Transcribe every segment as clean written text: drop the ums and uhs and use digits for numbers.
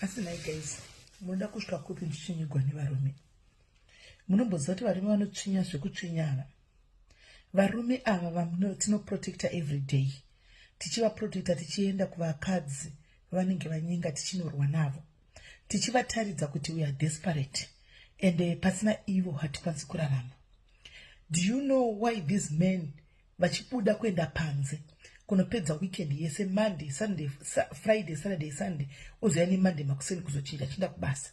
Asi nhai guys, munoda kusvika kupi muchichinyigwa nevarume? Munomboziva kuti varume vanotsvinya zvekutsvinya ava? Varume ava vatinoprotecta every day, tichivaprotecta tichienda kuvakadzi vanenge vanyenga, tichinorwa navo, tichivataridza kuti we are desperate and pasina ivo hatikwanisi kurarama. Do you know why these men vachibuda kuenda panze kunopedza weekend yese, Monday, Sunday, Friday, Saturday, Sunday, ozoya neMonday makuseni kuzochinja achienda kubasa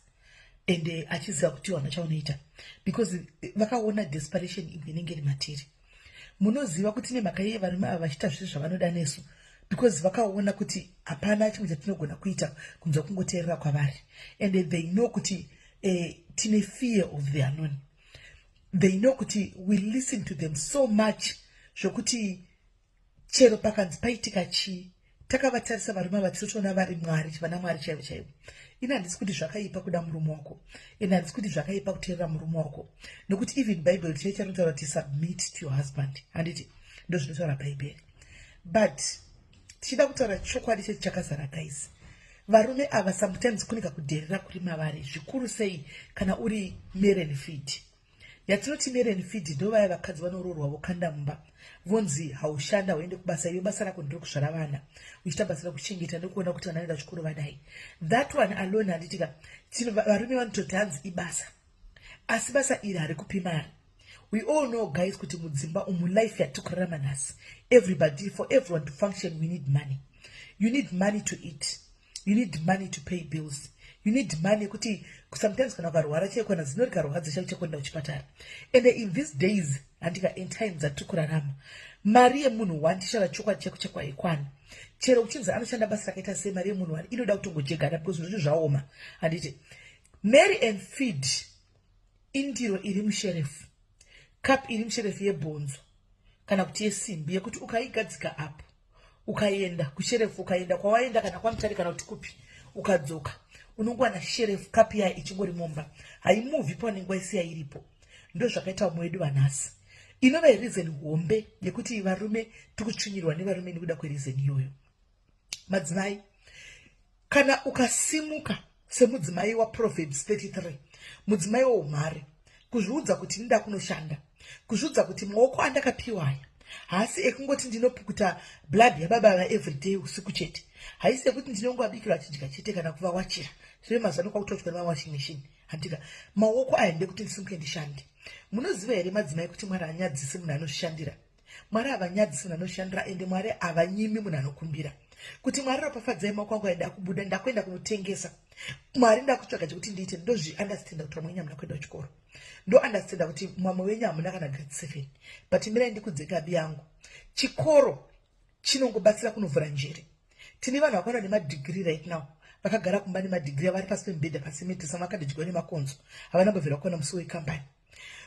and achiziva kuti wana chaunoita? Because vakaona desperation imwe inenge iri matiri. Munoziva kuti nemhaka yei varume ava vachiita zvese zvavanoda nesu? Because vakaona kuti hapana chimwe chatinogona kuita kunze kungoteerera kwavari, and they know kuti tine fear of the unknown. They know kuti we listen to them so much zvokuti chero pakanzi paitika chii, takavatarisa varume ava, tinotoona vari Mwari, vana Mwari chaivo chaivo. Ini handisi kuti zvakaipa kuda murume wako, and handisi kuti zvakaipa kuteerera murume wako, nokuti even Bhaibheri chaicho rinotaura kuti submit to your husband, handiti? Ndo zvinotaura Bhaibheri. But tichida kutaura chokwadi chechi chakazara, guys, varume ava sometimes kuneka kudherera kuri mavari, zvikuru sei kana uri marry and feed. Yatinoti marry and feed ndo vaya vakadzi vanoroorwa, vokanda mumba, vonzi haushanda, uende kubasa iwe, basa rako ndiri kuzvara vana, uchiita basa rekuchengeta nekuona kuti vana vanoenda chikoro vadai. That one alone, handitika, varume vanototi hanzi ibasa, asi basa iri harikupi mari. We all know, guys, kuti mudzimba umu, life yatiri kurarama nhasi, everybody, for everyone to function, we need money. You need money to eat, you need money to pay bills, you need money kuti sometimes kana ukarwara chaiko, kana zino rikarwadza chaiko chekuenda kuchipatara. And in these days, handika, in times dzatiri kurarama, mari yemunhu one, tichitaura chokwadi cheko cheko, haikwani. Chero uchinzi anoshanda basa rakaita sei, mari yemunhu one inoda kutongojegana because zvinhu zvaoma, handiti? Marry and feed indiro iri musherefu, cup iri musherefu yebhonzo kana kuti yesimbi, yekuti ukaigadzika apo, ukaenda kusherefu, ukaenda kwawaenda, kana kwaMutare kana kuti kupi, ukadzoka unongowana sherefu cup yayo ichingori mumba, haimuvhi paunenge waisiya iripo. Ndo zvakaita vamwe vedu vanhasi. Inova reason hombe yekuti varume tikutsvinyirwa nevarume nekuda kwereason iyoyo. Madzimai, kana ukasimuka semudzimai waProverbs 33, mudzimai woumhare, kuzviudza kuti ndida kunoshanda, kuzviudza kuti maoko andakapiwa aya haasi ekungoti ndinopukuta blood yababa va everyday usiku chete, haisi yekuti ndinongovabikira vachidya chete kana kuvawachira. Zvine mazuva ano kwakutochwa nemawashing machine, handika? Maoko aya ndekuti ndisimuke ndishande. Munoziva here, madzimai, kuti Mwari hanyadzisi munhu anozvishandira? Mwari havanyadzisi munhu anoshandira, ende Mwari havanyimi munhu anokumbira kuti, "Mwari, ropafadzai maoko angu aida kubuda, ndakuenda kunotengesa. Mwari, ndakutsvaga chekuti ndiite." Ndozviunderstanda kuti vamwe wenyu hamuna kuenda kuchikoro, ndounderstanda kuti mamwe wenyu hamuna kana grade 7, but mirai ndikudzeka yangu. Chikoro chinongobatsira kunovhura njere. Tine vanhu vakaona nemadegree right now vakagara kumba nemadegree, vari pasi pemubhedha, pasimiti, vakadyiwa nemakonzo, havana mbobvira kuona musi wekambani.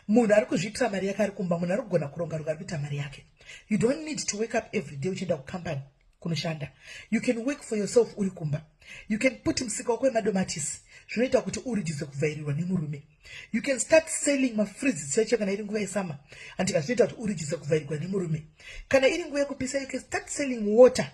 Munhu ari kuzviitira mari yake ari kumba, munhu ari kugona kuronga runga, ari kuita mari yake. You don't need to wake up every day uchienda kukambani kunoshanda. You can work for yourself uri kumba. You can put musika wako wemadomatisi, zvinoita kuti ureduce kuvhairirwa nemurume. You can start selling mafruits chacho kana iri nguva yesummer, handika? Zvinoita kuti ureduce kuvhairirwa nemurume. Kana iri nguva yekupisa, you can start selling water,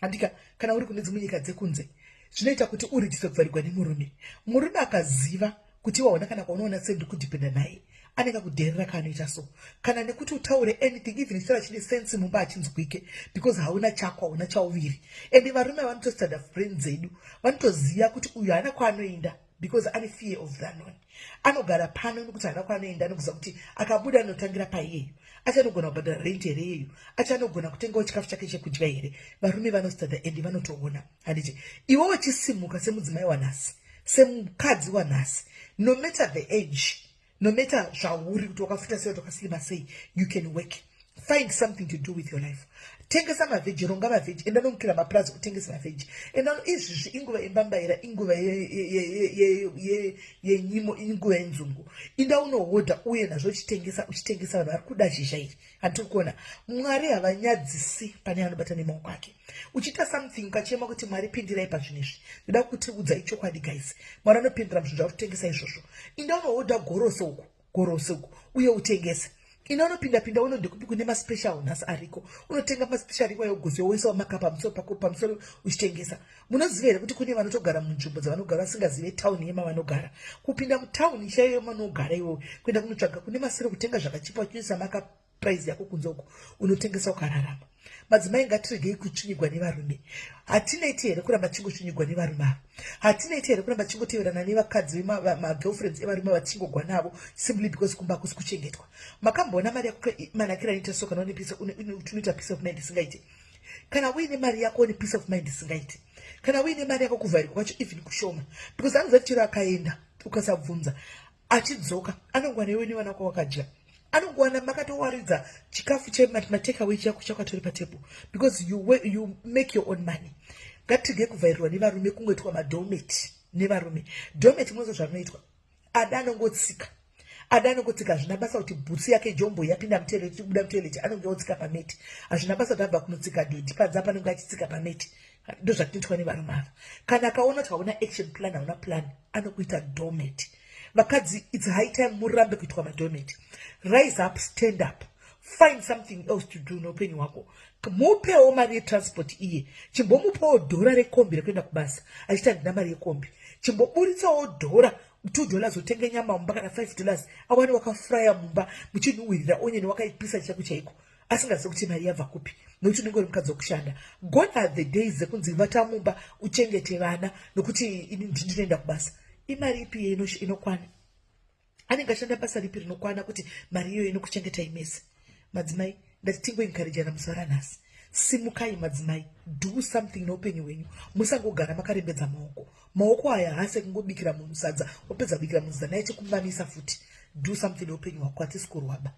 handika? Kana uri kune dzimwe nyika dzekunze, zvinoita kuti ureduce kuvharirwa nemurume. Murume akaziva kuti waona kana kwaunoona sendi kudhipenda naye, anenge akudherera kaanoita. So kana nekuti utaure anything, even chitaura chine sense mumba, achinzwike because hauna chako, hauna chauviri. And varume vanotostada brain dzedu, vanotoziva kuti uyu haana kwaanoenda because ane fear of the unknown. Anogara pano nekuti haana kwaanoenda, anokuziva kuti akabuda anotangira paiyeyo, achanogona kubhadhara rent here iyeyo, achanogona kutengawo chikafu chake chekudya here? Varume vanostada and vanotoona, handiti? Iwe wechisimuka semudzimai wanhasi, semukadzi wanhasi, no matter the age, no matter zvauri, kuti wakafuta sei, kuti wakasilima sei, you can work. Find something to do with your life. Tengesa mavheji, ronga mavheji, enda nomukira mapurazi utengese mavheji. Enda izvizvi, inguva yembambaira, inguva yenyimo, inguva yenzungu. Inda unohodha uye nazvo uchitengesa, uchitengesa. Vanhu vari kuda zhizha iri, handiri kuona? Mwari havanyadzisi pane anobata nemaoko ake. Uchiita something, ukachema kuti, "Mwari, pindirai pazvinhu izvi," ndoda kuti udzai chokwadi, guys, Mwari anopindira muzvinhu zvakutengesa izvozvo. Inda unohodha gorosi uku, gorosi uku, uye utengese. Ina unopinda pinda uno ndekupi kune maspecial nhasi ariko. Unotenga maspecial iwayo gozi woisa maka pamusoro pako pamusoro uchitengesa. Munoziva here kuti kune vanotogara munzvimbo dzavanogara vasingazive town yemavanogara. Kupinda mutown chaiyo yemanogara iwewe kuenda kunotsvaga kune masero kutenga zvakachipa uchinoisa maka price yako kunze uko unotengesa ukararama. Madzimai ngatiregei kutsvinyigwa nevarume. Hatineti here kuramba tichingotsvinyigwa nevarume ava? Hatineti here kuramba tichingoteverana nevakadzi vemagirlfriends evarume vatichingogwa navo simply because kumba hakusi kuchengetwa? Makamboona mari yako manakiro anoita so kana une peace unoita peace of mind isingaite. Kana uine mari yako une peace of mind isingaite. Kana uine mari yako kuvharirwa kwacho even kushoma because anoziva kuti chero akaenda ukasabvunza achidzoka anongowana iwe nevana vako wakadya, anongowana makatowaridza chikafu chematakaway chako chakatori patable because you make your own money. Ngatirege kuvhairirwa nevarume, kungoitwa madoormat nevarume. Doormat munoziva zvarinoitwa, ada anongotsika, ada anongotsika. Hazvina basa kuti bhutsu yake jombo yapinda mutoilet, kubuda mutoilet anonge otsika pameti. Hazvina basa kuti abva kunotsika dhodhi panze apa, anonge achitsika pameti. Ndo zvatinoitwa nevarume ava. Kana akaona kuti hauna action plan, hauna plan, anokuita doormat. Vakadzi, it's high time murambe kuitwa madoormat. Rise up, stand up, find something else to do neupenyu hwako. Mupewo mari yetransport iye, chimbomupawo dhora rekombi rekuenda kubasa achiti handina mari yekombi. Chimboburitsawo dhora, $2 utenge nyama mumba, kana $5 awane wakafuraya mumba muchinhuhwirira onion wakaipisa chaiko chaiko, asingazivi kuti mari yabva kupi nekuti unenge uri mukadzi wekushanda. Gone are the days dzekunzi vata mumba uchengete vana nokuti ini ndinoenda kubasa. Imari ipi inokwana? Anenge ashanda basa ripi rinokwana kuti mari iyoyo inokuchengetai mese? Madzimai, ndati tingoencouragana muzuva ranhasi. Simukai madzimai, do something neupenyu hwenyu. Musangogara makarembedza maoko. Maoko aya haasi ekungobikira munhu sadza, wapedza kubikira munhu sadza naye chekumamisa futi. Do something neupenyu hwako, hatisi kurwaba.